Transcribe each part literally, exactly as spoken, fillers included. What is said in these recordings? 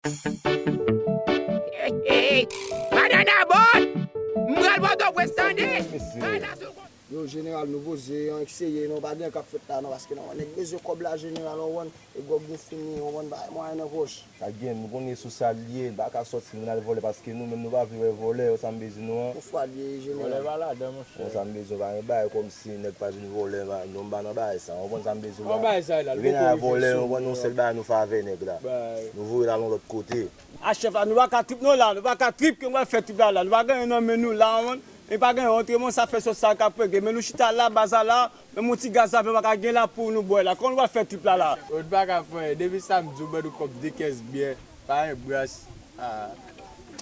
Hey, hey, hey. Banana boat! M pral Pòtoprens, tande! Mesye. Bay la sou Yo, jeneral, nou poze, ann seye non, pa gen k ap fèt la non, paske non, nèg bezwen kòb la, jeneral, w konprann, e gòg nou fini, w konprann, pa gen mwayen nan pòch. Sa gen, nou konnen sou sa l ye, n pa ka sòti, nou al vòlè, paske nou menm nou pa vle wè vòlè, w sa m vle di nou an. Yon fwa l ye, jeneral. Vòlè pa ladan, monchè. W sa m vle di nou, pa gen bagay kòmsi nèg pa vin vòlè, pa, nou pa nan bagay sa, w konprann sa m vle di nou, pa vin al vòlè, w konprann, yon sèl bagay nou fè avè nèg la. Nou voye l al yon lòt kote. A chèf la, nou pa ka trip non la, nou pa ka trip ke nou al fè trip la la, nou pa gen anyen nan men nou la, w konprann. E pa gen antre, mwen sa fè sòs sa k ap rege. Men nou chita la, baz la la, menm yon ti gaz avè pa ka gen la pou nou bwè la. Kòman nou pral fè trip la la? Ou pa ka fè anyen. Depi samdi ou ban nou kòb de kès byè, pa gen brans. Ah.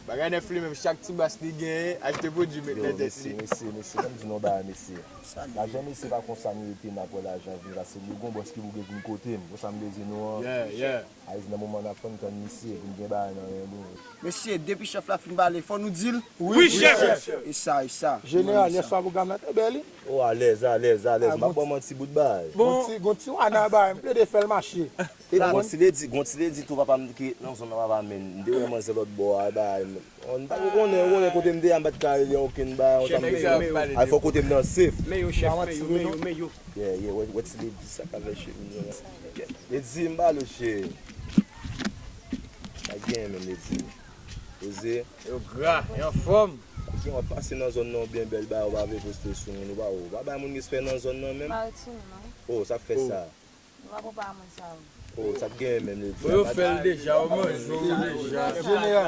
Bagay nèf li menm, chak ti brans li genyen, achte pwodui met nan tèt li. Yo, mesye, mesye, mesye, ban m di nou yon bagay, mesye. Lajan mesye pa konsa nou rete n ap wè lajan vini, paske nou gon bòs ki pou gen vin kote m. Konsa m vle di nou an. Yeah, yeah. Ayiti nan moman n ap fann tann misye pou n gen bagay nan men nou. Mesye, depi chèf la fin pale, fò nou di l. Wi, chèf! E sa, e sa. Jeneral, yèswa pwogram nan te bèl, wi. O, alèz, alèz, alèz. M ap ban manti bout bagay. Gon ti, gon ti wana bagay, m plede fè l mache. E gon ti ledi, gon ti ledi tou papa m ki nan zòn nan papa m, men m te wè manzè lòt bò a, bagay. M pa ko konnen, ou konnen kote m te a, m pa t ka rele okenn bagay, konsa m te di, ay, fò kote m nan sef. Men yo, chèf, men yo, men yo, men yo. Yeah, yeah, wè, wè ti ledi sa k avè cheve m nan. Ledi, m ba l, cheri. Pa gen menm, ledi. Poze. Yo gra, yo anfòm. Gen w ap pase nan zòn nan, w byen bèl, ba, ou pa vle poste sou moun, ou pa, ou pa bay moun respè nan zòn nan menm. Pa retire non. Oh, sa k fè sa. Nou pa pran pa moun sa yo. Oh, sa k gen menm, ledi. Bon, yo fè l deja, yo manje w deja. Jeneral.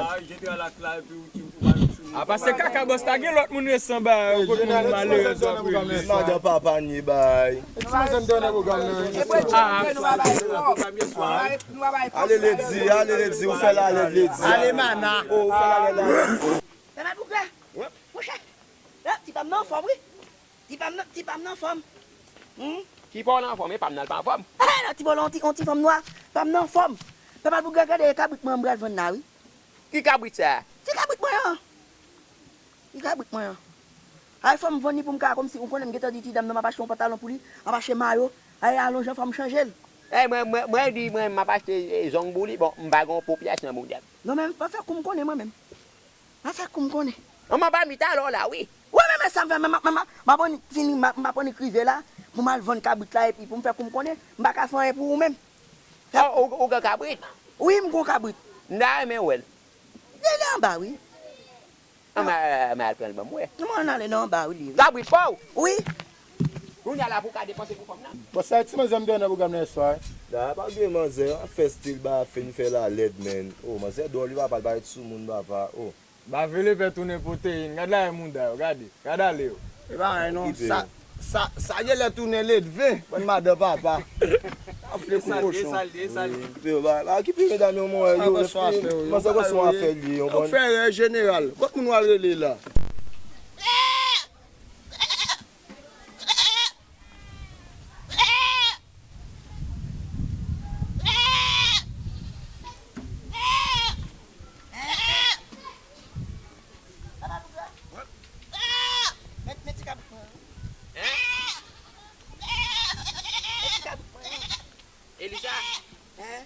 Apa se kaka bòs la, gen lòt moun resan ba, yo kot moun malerèz w ap rele. Madan papa ni bay. E ti manzè m te nan pwogram nan. E pou nou pa bay kòb. Nou pa bay kòb. Ale ledi, ale ledi, ou fè lalèd ledi. Ale mana. Oh, ou fè lalèd la. Papa Bougre. Monchè. Ti pa m nan anfòm, wi. Ti pa m nan, ti pa m nan anfòm. Hmm? Ti pa w nan anfòm, e pa m nan l pa anfòm. Eh, nan ti bòlò, on ti, on ti fanm nwa. Pa m nan anfòm. Papa Bougre, gade kabrit mwen, m pral vann la, wi. Ki kabrit sa? Ti kabrit mwen an. Li kabrit mwen an. Ay, fò m vann li pou m ka, kòmsi, ou konnen m gentan di ti dam nan m ap achte yon pantalon pou li, m ap achte mayo. Ay, alonjan, fò m chanje l. Eh, mwen, mwen, mwen di, mwen, m ap achte, eh, zong pou li. Bon, m pa gen yon popyas nan boudèm. Non, men m pa fè kou m konnen mwen menm. M pa fè kou m konnen. Manman pa mi talè w la, wi. Wi, men, men sa m fè, men, men, men, m ap annik fini, m ap, m ap annik rive la, pou m al vann kabrit la, epi pou m fè kou m konnen, m pa ka fè anyen pou ou menm. Oh, ou, ou gen kabrit? Wi, m gon kabrit. M ta renmen wè l. Li, li anba, wi. Ann, mwen, mwen al pran l ban m wè. Mwen ale nan anba, wi, li, wi. Kabrit pa w? Wi. Kounye a la pou w ka depanse pou fanm nan. Bon, sa ti manzè m te wè nan pwogram nan yèswa, wi. La, pa gen manzè, ap fè stil ba, fin fè lalèd, men. Oh, manzè dwòl, li pa pale, parèt sou moun, papa. Oh. Ba vele fè tounen pwoteyin, gad la e mouda yo, gade. Gad ale yo. E pa anyen non. Sa, sa, sa genlè tounen ledve, bann madan papa. Afle kou kochon. Yo, ba, ba, okipe medam yo, mwen, yo, manzè gon son afè li, yo, fè erè jeneral. Kot moun w al rele la? Met, met ti kabrit mwen. Hein? Met ti kabrit mwen. Elisa? Hein?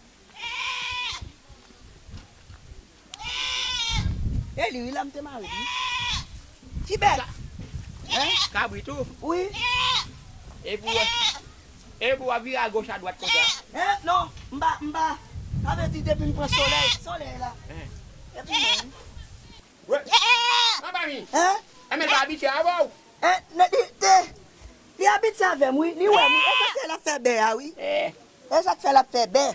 E li, wi, la m te mare, wi. Ti bèt. Hein? Kabrit ou? Wi. Epi w, epi w ap vire agoch adwat konsa? Hein? Non, m pa, m pa. Sa vle di depi m pran solèy, solèy la. Hein? Epi menm. Wè. Manman mi. Hein? Enben l pa abitye avè w. Hein? Li, li, te, li abitye avè m, wi. Li wè m, wi. E sa k fè l ap fè bè a, wi. Eh. E sa k fè l ap fè bè.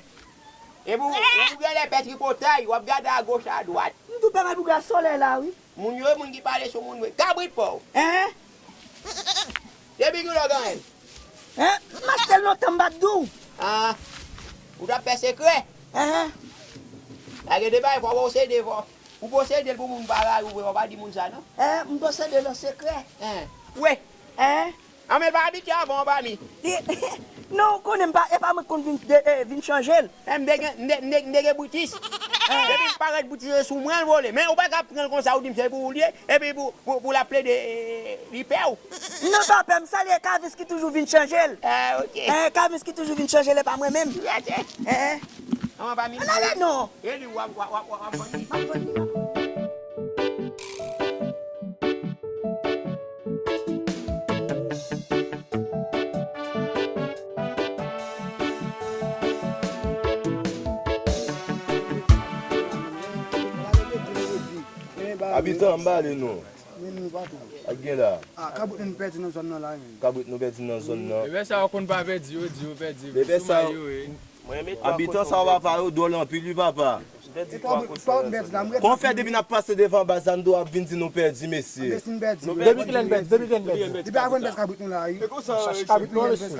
Epi w, epi w genlè pè tripotay, w ap gade agoch adwat. M tou pè mal pou gad solèy la, wi. Moun yo, moun ki pale sou moun, wi. Kabrit pa w. Hein? Depi kilè w genyen l? Hein? M achte l lontan, m pa t di w. Ah. Ou t ap fè sekrè? Hein? Pa gen deba, fò w posede, fò. Ou posede l pou moun pa rayi w vre, w pa di moun sa non. Hein, m posede l an sekrè. Hein. Wi. Hein? An men l pa abitye avè w, pa mi. Non, ou konnen m pa, e pa mwen k konn vin, de, eh, vin chanje l. Eh, m te gen, m te, m te, m te gen britis. Depi l parèt britis sou mwen, l vole. Men ou pa ka pran l konsa, ou di m se pou ou l ye, epi pou, pou, pou l ap plede, eh, li pè w. Non, pa pè m, sa l ye, Kavins ki toujou vin chanje l. Ah, ok. Eh, Kavins ki toujou vin chanje l, e pa mwen menm. Eh, eh. An pa mil. An ale non. E li w ap, w ap, w ap, w ap vann li. M ap vann li, m ap vann li. Abitan, m bale nou. Wi, nou pa tou. Ak gen la. Ah, kabrit nou pèdi nan zòn nan la, wi. Kabrit nou pèdi nan zòn nan. Ebyen sa yo konn pa pèdi, yo di yo pèdi. Ebyen sa yo. Abitan sa yo papa, yo dwòl anpil wi papa. Kon fè depi n ap pase devan baz la, nou ap vin di nou pèdi, mesye. Depi kilè n pèdi? Depi kilè n pèdi? Depi avan n pèdi kabrit nou la, wi. Chache kabrit nou, mesye.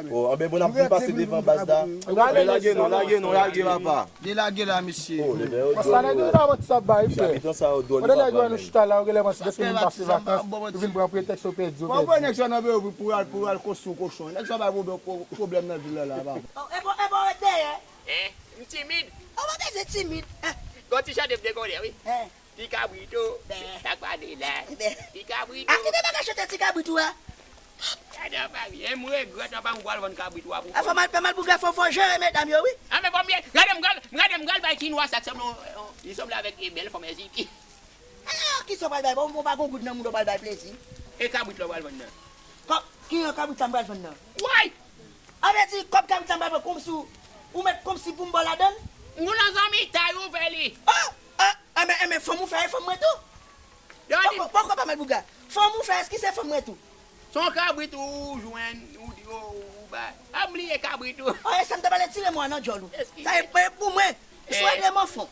Oh, anben bon, n ap vin pase devan baz la. Lage nou, lage nou, lage papa. Delage la, mesye. Oh, nèg yo dwòl. Abitan sa yo dwòl. Kote nèg yo nou chita la, yo genlè panse depi nou pase vakans, yo vin pran pretèks yo pèdi, yo pèdi. Bon, bon, nèg sa nan beyo pou al, pou al konstwi kochon. Nèg sa bay pwoblèm nan vil la, la, papa. Oh, e bon, e bon, rete dèyè. Hein? M timid. Ou pa bezwen timid. Gon ti chante m te konnen, wi. Ti kabrit ou, sa k pa de la. Ti kabrit ou. A, kite bagay chante ti kabrit ou a. Gade anba wi, e m regrèt anba m pral vann kabrit ou a pou fò. Fò mal, fò mal bougay, fò, fò jere medam yo wi. A men fò m ye, gade m pral, gade m pral bay ti nwa sa k sanble, li sanble avèk e bèl fanm Ezipti. Alò, kisa w pral bay? Bon, bon, pa gon goud nan moun w pral bay plezi. E kabrit la w pral vann nan? Kòb, ki jan kabrit sa m pral vann nan? Way! A vle di, kòb kabrit sa m pral vann kòmsi w, ou mèt kòmsi pou m ba w ladann? Moun nan zanmitay ou fè li. Oh! Ah, enben, enben, fanm ou fè, e fanm mwen tou. Poko, poko pa mal bouga. Fanm ou fè, èske se fanm mwen tou? Se yon kabrit ou jwenn, ou di, ou, ou ba. A m bliye kabrit ou. Oh, e sa m ta pale tire mwen nan djòl ou. Sa e, e pou mwen. Sou ede m anfon.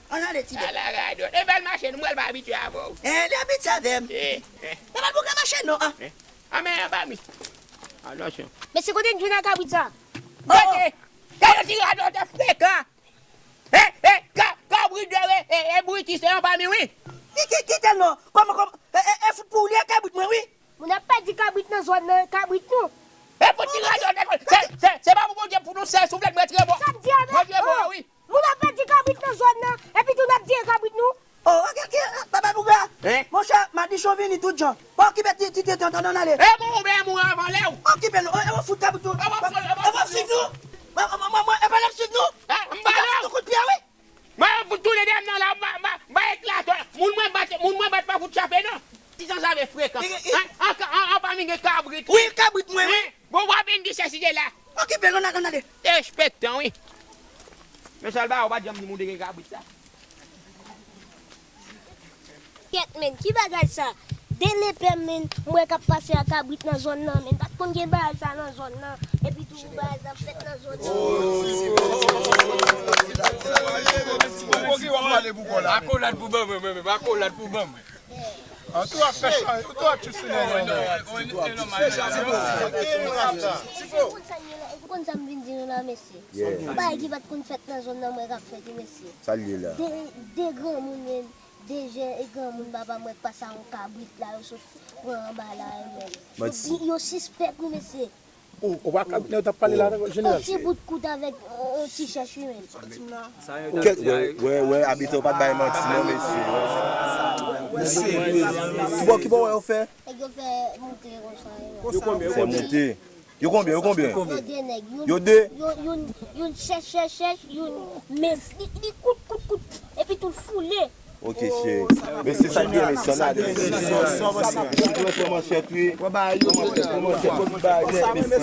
An ale ti bèl. Ala radòt. E bèl mache, nou pral pa abitye avè w. Eh, li abitye avè m. Pa mal bouga mache non, an. A men anba mi. Atansyon. Mesye kote n jwenn ak kabrit sa? Gade! Gade ti radòt frekan! E, e, ka, kabrit de, e, e, e, britis, e, anba mi, wi. Ki, ki, kite l non. Kòman, kòman, e, e, e, fout pou ou li e kabrit mwen, wi. Moun ap pèdi kabrit nan zòn nan, kabrit nou. E fout ti radyo, se, se, se pa pou Bondye pou nou, se souflèt mwen trè bon. Sa m di a, mwen trè bon, wi. Moun ap pèdi kabrit nan zòn nan, epi tou n ap tiye kabrit nou. Oh, ok, ok, papa Bougra. Monchè, madichon vini tout jan. Pa okipe ti, ti, ti, ti, ann ale. E bon, ou ben mouri avan lè w. Okipe nou, e, e, fout kabrit nou. E, w ap suiv nou. Mwen, mwen, mwen, mwen, e pa n ap suiv nou. M ba nou kout pye, wi. Mwen, pou tounen dèyè m nan la, m ba, m ba, m ba eklate. Moun mwen bat, moun mwen bat pa fout chape, non. Ti zanzave frekan. An, an, an, an, pa mi gen kabrit. Wi, kabrit mwen, wi. Bon, w ap vin di sesi de la. Okipe l, ann ale, ann ale. Derespektan, wi. Men sa l ba, ou pa janm di moun te gen kabrit sa. Kèt, men, ki bagay sa? De lepè, men, m wè k ap pase ak kabrit nan zòn nan, men, pa t konn gen bagay sa nan zòn nan. Epi tou, bagay sa ap fèt nan zòn nan. Akolad pou ban mwen, mwen menm, akolad pou ban mwen. An tou ap fè chan, an tou ap tchou sou nèg yo. Ou konn sa m vin di nou la, mesye? Bagay ki pa t konn fèt nan zòn nan, m wè k ap fèt, wi, mesye. Sa l ye la? De, de granmoun, men, de jèn e granmoun, papa m wè k pase a yon kabrit la, yo sot pran anba la, yo, men. Yo, yo sispèk, wi, mesye. Ou pa kabrit nan yo t ap pale la, jeneral? Yon ti bout kout avèk yon ti chèch, wi, men. Kèt, wè, wè, wè, abitan, ou pa t bay manti, non, mesye. Ki bò, ki bò wè yo fè? Nèg yo fè moute konsa, wi. Fè moute. Yo konbyen, yo konbyen? Yo de nèg. Yo de? Youn, youn, youn chèch, chèch, chèch, youn men li, li kout, kout, kout. Epi tou l foule. Ok, cheri. Mesye, sa k gen, mesye, ann ale. Mesye, pran manchèt, wi. Pran manchèt, pran manchèt, pran manchèt, mesye.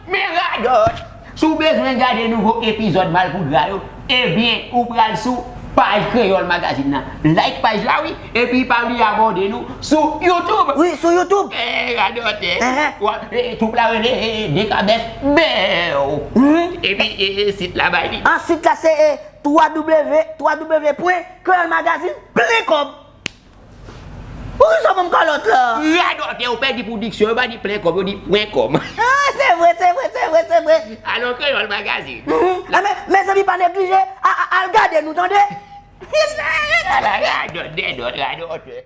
Men radòt! Si w bezwen gade nouvo epizòd Malpougra yo, ebyen, ou pral sou paj Kreyòl Magazine nan. Like paj la, wi, epi pa bliye abòne nou sou YouTube. Wi, sou YouTube. Eh, radòt, eh. Enhen. Wa, eh, twoup la rele, eh, Dekabès Bèw. Wi. Epi, eh, eh, sit la bay li. Ah, sit la se, eh, twa w w w pwen kreyòl magazine plen kòb. Poukisa w ban m kalòt la? Radòtè, ou pèdi pou diksyon, yo pa di plen kòb, yo di pwen kòb. Ah, se vre, se vre, se vre, se vre. Alò, Kreyòl Magazine. Mhm. Ah, men, mezanmi, pa neglije, a, a, al gade nou, tande. Radòtè, radòtè, radòtè.